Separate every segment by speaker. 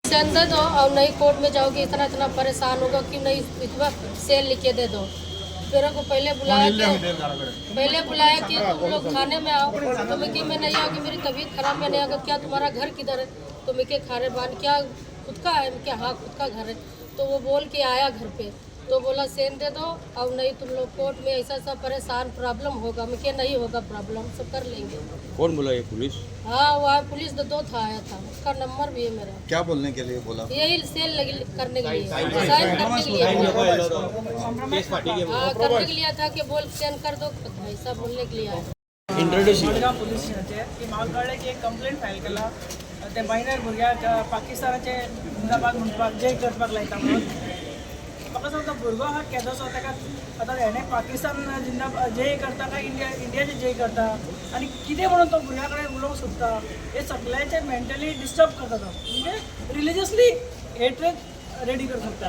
Speaker 1: सेन दे दो और नहीं कोर्ट में जाओगे, इतना इतना परेशान होगा कि नहीं, इतना सेल लिख के दे दो। मेरे को पहले बुलाया कि, पहले बुलाया कि तुम लोग थाने में आओ। तो मैं कि मैं नहीं आऊँगी, मेरी तबीयत खराब, में नहीं आऊँगा। क्या तुम्हारा घर किधर है? तो मैं के खारे बान क्या खुद का है? मैं क्या हाँ, खुद का घर है। तो वो बोल के आया घर पे, तो बोला सेन दे दो और नहीं तुम लोग कोर्ट में ऐसा ऐसा परेशान प्रॉब्लम होगा। मैं क्या नहीं होगा प्रॉब्लम, सब कर लेंगे।
Speaker 2: कौन बोला ये पुलिस?
Speaker 1: हाँ, वहाँ पुलिस तो दो था, आया था, उसका नंबर भी है मेरा।
Speaker 3: क्या बोलने के लिए बोला?
Speaker 1: यही सेल लगी करने के लिए, साइन करने के लिए। हाँ, करने के लिए था कि बोल सेंड कर दो, ऐसा बोलने के लिए आया।
Speaker 4: मडगांव पुलीस स्टेशनाचेर की म्हाका कळ्ळें की एक कंप्लेंट फायल केला ते मायनर भुरग्याक पाकिस्तानाचे जिंदाबाद म्हणपाक, जय करपाक लायता म्हणून। म्हाका सांगता, भुरगो आहा केदोसो, ताका आतां हेणें पाकिस्तान जिंदाबाद जय करता काय इंडिया इंडियाचे जय करता आनी कितें म्हणून तो भुरग्या कडेन उलोवंक सोदता, हे सगळ्यांचे मेंटली डिस्टर्ब करता तो, म्हणजे रिलिजियसली हेट्रेड रेडी करूंक सोदता।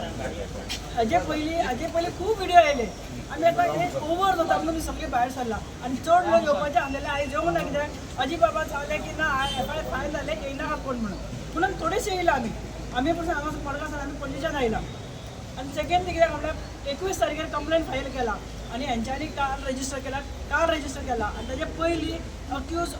Speaker 4: हाजे पयलीं खूब व्हिडिओ आयले। आमी आतां हे ओवर जाता म्हणून सगळे भायर सरला आनी चड लोक येवपाचे आसलेले। आयज येवंक ना कित्याक अजी बाबा सांगलें की ना, एफआयआर फायल जालें, येयनाका कोण म्हणून, म्हणून थोडेशे येयला आमी। आमी पसून हांगा मडगांव सावन आमी पणजेच्यान आयला। आनी सेकंड कित्याक म्हणल्यार 21 तारखेर कंप्लेन फायल केला आनी हेंच्यांनी काल रजिस्टर केला, काल रजिस्टर केला आनी ताजे पयलीं अक्यूज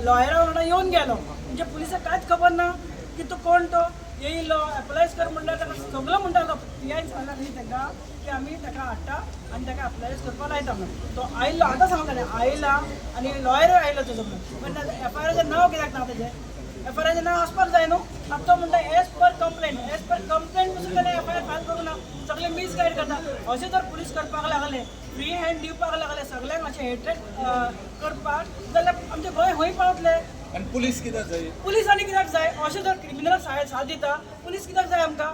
Speaker 4: लॉयरा वांगडा येवन गेलो। म्हणजे पुलिसाक कांयच खबर ना की तो कोण। तो येयलो, एप्लायज कर म्हणल्यार ताका सगळो म्हणटालो। पीआयन सांगला न्ही ताका की आमी ताका हाडटा आनी ताका एप्लायज करपाक लायता म्हणून। तो आयलो, आतां सांगता न्ही, आयला आनी लॉयरूय आयलो तेजो म्हणून, पण एफआयआराचें नांव कित्याक ना तेजें? एफआयआराचें नांव आसपाक जाय न्हू। आतां तो म्हणटा as per complain, as per complain पसून ताणें एफआयआर फायल करूं ना। सगळे मिसगायड करता। अशें जर पुलीस करपाक लागले, फ्री हँड दिवपाक लागले सगळ्यांक अशें हेट्रेड करपाक जाल्यार आमचें गोंय खंय पावतलें?
Speaker 3: आनी पुलीस कित्याक जाय?
Speaker 4: पुलीस आनी कित्याक जाय? अशें जर क्रिमिनल साथ दिता, पुलीस कित्याक जाय आमकां?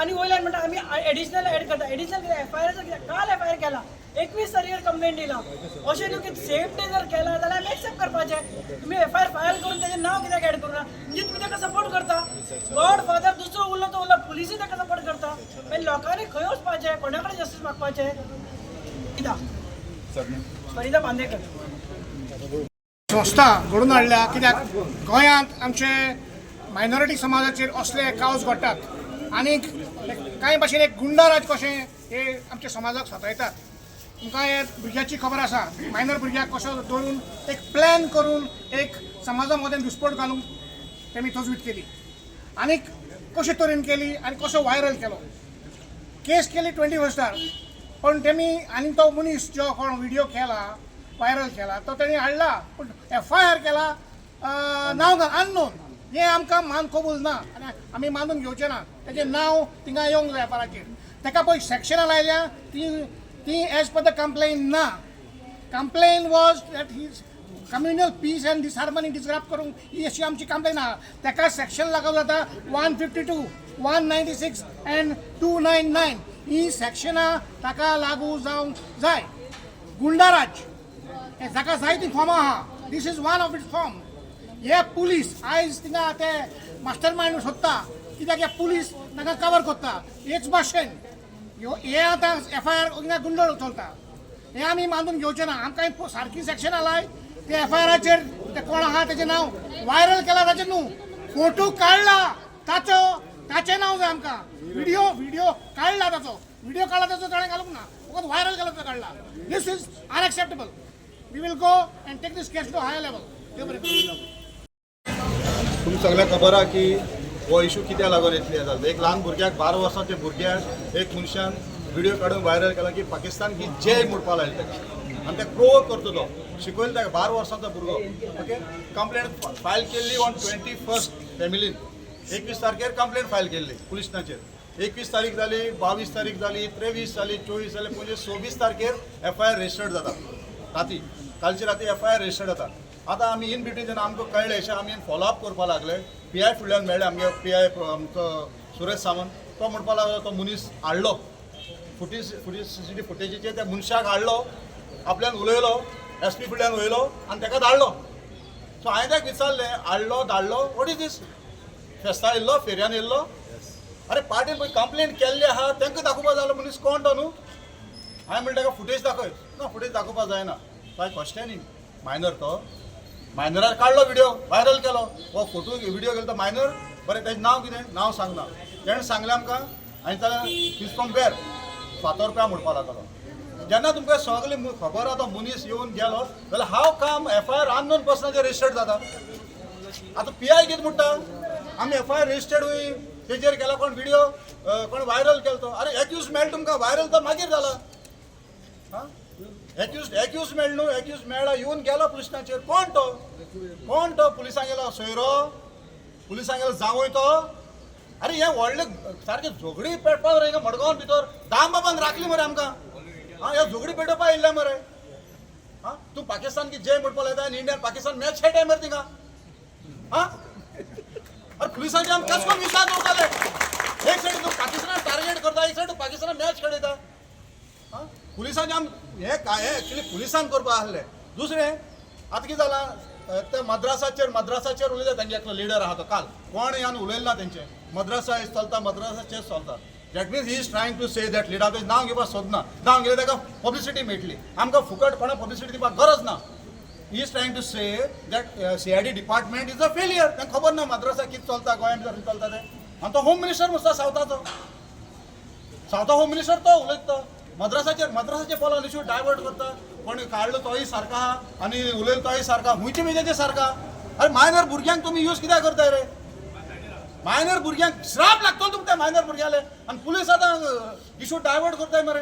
Speaker 4: आनी वयल्यान म्हणटा आमी एडिशनल एड करता। एडिशनल कित्याक? एफआयआर कित्याक? काल एफआयआर केला, 21 तारखेर कंप्लेंट दिला। अशें न्हू की सेम डे जर केला जाल्यार आमी एक्सेप्ट करपाचें। तुमी एफआयआर फायल करून तेजें नांव कित्याक एड करूं ना? म्हणजे तुमी ताका सपोर्ट करता। गॉड फादर दुसरो उरलो तो उरलो, पुलिसूय ताका सपोर्ट करता। मागीर लोकांनी खंय वचपाचें? कोणा कडेन जस्टीस मागपाचें? कित्याक फरिदा बांदेकर।
Speaker 5: संस्था घडोवन हाडल्या, कित्याक गोंयांत आमचे मायनॉरिटी समाजाचेर असले कावज घडटात आनी कांय भाशेन एक गुंडाराज कशें हे आमच्या समाजाक सतायतात। तुमकां हे भुरग्याची खबर आसा, मायनर भुरग्याक कसो दवरून एक प्लॅन करून एक समाजा मदें घुसपट घालूंक तेमी तजवीज केली आनी कशे तरेन केली आनी कसो व्हायरल केलो। केस केली 21स्टार, पण तेमी आनी तो मनीस जो कोण व्हिडिओ केला, व्हायरल केला, तो तेणी हाडला, पूण एफआयआर केला नांव अननोन। हें आमकां मान कबूल ना आनी आमी मानून घेवचे ना। तेजें नांव थिंगा येवंक जाय एफआयआराचेर। ताका पळय सेक्शनां लायल्या ती ती एज पर the complain ना। Complain was that his communal peace and disharmony disrupt करूंक ही अशी आमची कंप्लेन आहा। ताका सेक्शन लागू जाता 152, 196 and 299। ही सेक्शनां ताका लागू जावंक जाय। गुंडाराज हे जाका जायतीं फॉर्मां आहा, this is one of its form. हे पुलीस आयज थिंगा ते मास्टर मायंड सोदता, कित्याक हे पुलीस तांकां कवर करता। हेच भाशेन ह्यो हे आतां एफआयआर हिंगा गुंडळ चलता, हे आमी मानून घेवचे ना। आमकां सारकी सेक्शनां लाय ते एफआयआराचेर। ते कोण आहा तेजें नांव, व्हायरल केला ताचें न्हू, फोटो काडला ताचो, ताचें नांव जाय आमकां। व्हिडिओ काडला ताचो, व्हिडिओ काडला ताचो ताणें घालूंक ना, फकत व्हायरल केला तो काडला। This is unacceptable. We will go and take this case to higher level. देव बरें करूं।
Speaker 3: तुमकां सगळ्यांक खबर आहा की हो इशू कित्याक लागून इतले जाता। एक ल्हान भुरग्याक, 12 वर्सांच्या भुरग्याक एक मनशान व्हिडिओ काडून व्हायरल केला की पाकिस्तान की जय म्हणपाक लायले ताका आनी ते प्रोवोक करता तो, शिकयले ताका, 12 वर्सांचो भुरगो। ओके, कंप्लेंट फायल केल्ली ऑन 21st, फॅमिलीन 21 तारखेर कंप्लेंट फायल केल्ली पुलिसांचेर। 21 तारीख जाली, 22 तारीख जाली, 23 जाली, 24 जाली, 25, 26 तारखेर एफआयआर रजिस्टर्ड जाता। राती, कालची राती एफआयआर रजिस्टर्ड जाता। आतां आमी इन बिटवीन जेन्ना आमकां कळ्ळें अशें, आमी फॉलोअप करपाक लागले। पीआय फुडल्यान मेळ्ळे, आमगे पीआय आमचो सुरेश सावंत, तो म्हणपाक लागलो तो मनीस हाडलो, फुटेज फुटेज सीसीटीव्ही फुटेजीचेर त्या मनशाक हाडलो, आपल्यान उलयलो, एसपी फुडल्यान उलयलो आनी ताका धाडलो। सो हांवें ताका विचारलें, हाडलो, धाडलो, what is this? फेस्ता येयल्लो, फेरयान येयल्लो? अरे, पार्टीन पळय कंप्लेंट केल्ली आहा, तांकां दाखोवपा जालो मनीस कोण तो न्हू। हांवें म्हणलें, ताका फुटेज दाखय। ना, फुटेज दाखोवपा जायना। सो हांवें क्वेश्चन, मायनर तो मायनरार काडलो व्हिडिओ व्हायरल केलो, हो फोटो व्हिडिओ केलो तो मायनर. बरें, तेजें नांव कितें? नांव सांगना. तेणें सांगलें आमकां आनी जाल्यार his from where, Fatorpa म्हणपाक लागलो. जेन्ना तुमकां सगळें खबर आहा, तो मनीस येवन गेलो जाल्यार हांव काम एफआयआर अननोन पर्सनाचेर रजिस्टर्ड जाता. आतां पी I कितें म्हणटा, आमी एफआयआर रजिस्टर्ड हुई तेजेर केला, कोण व्हिडिओ कोण व्हायरल केलो तो. अरे एक्यूज मेळ्ळो तुमकां, व्हायरल तर मागीर जाला. आं, एक्यूज मेळ न्हू, एक्यूज मेळ्ळा, येवन गेलो पुलिसांचेर. कोण तो? कोण तो पुलिसां गेलो सोयरो, पुलिसां गेलो जावय तो. अरे हे व्हडले सारके झगडी पेटपा रे मडगांव भितर दामबाबान राखली मरे आमकां. आं, हे झगडी पेटोवपा येयल्ले मरे. आं, तूं पाकिस्तान की जय म्हणपाक लायता आनी इंडियान पाकिस्तान मॅच खेळटाय मरे थिंगा. आं, अरे पुलिसांचे आमी कशें करून विश्वास दवरताले? एक सायडीन तूं पाकिस्तानाक टार्गेट करता, एक सायडीन पाकिस्तानाक मॅच खेळयता. आं, पुलिसांचे आम हे काय, हे एक्चुली पुलिसान करपा आसलें. दुसरें आतां कितें जालां, ते मद्रासाचेर उलयता. तेंचे एकलो लिडर आहा तो काल कोण यान उलयलें ना. तेंचे मद्रासा चलता, मद्रासाचेर चलता. That means he is trying to say that leader. तेजें नांव घेवपाक सोदना. नांव घेतल्यार ताका पब्लिसिटी मेळटली. आमकां फुकट कोणा पब्लिसिटी दिवपाक गरज ना. He is trying to say that CID department is a failure. तांकां खबर ना मद्रासा कितें चलता, गोंया भितर कितें चलता तें. आनी तो होम मिनिस्टर मुसता सावथाचो, सावथा होम मिनिस्टर तो उलयता मद्रासाचेर. मद्रासाचे फॉलो इशू डायवर्ट करता. कोणी काडलो तोय सारको आहा आनी उलयलो तोय सारको आहा. खुंयचे मेजेचे सारको आहा? अरे मायनर भुरग्यांक तुमी यूज कित्याक करताय रे? मायनर भुरग्यांक श्राप लागतलो तुमकां, मायनर भुरग्याले. आनी पुलीस आतां इशू डायवर्ट करताय मरे.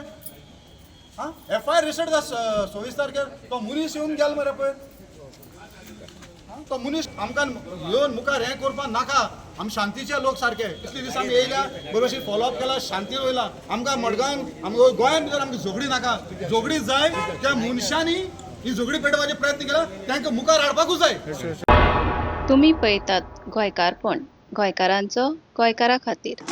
Speaker 3: आं, एफआयआर रजिस्टर्ड 26 तारखेर, तो मनीस येवन गेलो मरे पळय. आं, तो मनीस आमकां येवन मुखार हें करपाक नाका. आमी शांतीचे लोक सारके. इतले दीस आमी येयल्या, बरोबर फॉलोअप केला, शांतीन वयला. आमकां मडगांव, आमकां गोंयान भितर आमकां झगडी नाका. झगडी जाय त्या मनशांनी ही झगडी पेटोवपाचे प्रयत्न केला, तांकां मुखार हाडपाकूच जाय.
Speaker 2: तुमी पळयतात गोंयकारपण, गोंयकारांचो गोंयकारा खातीर.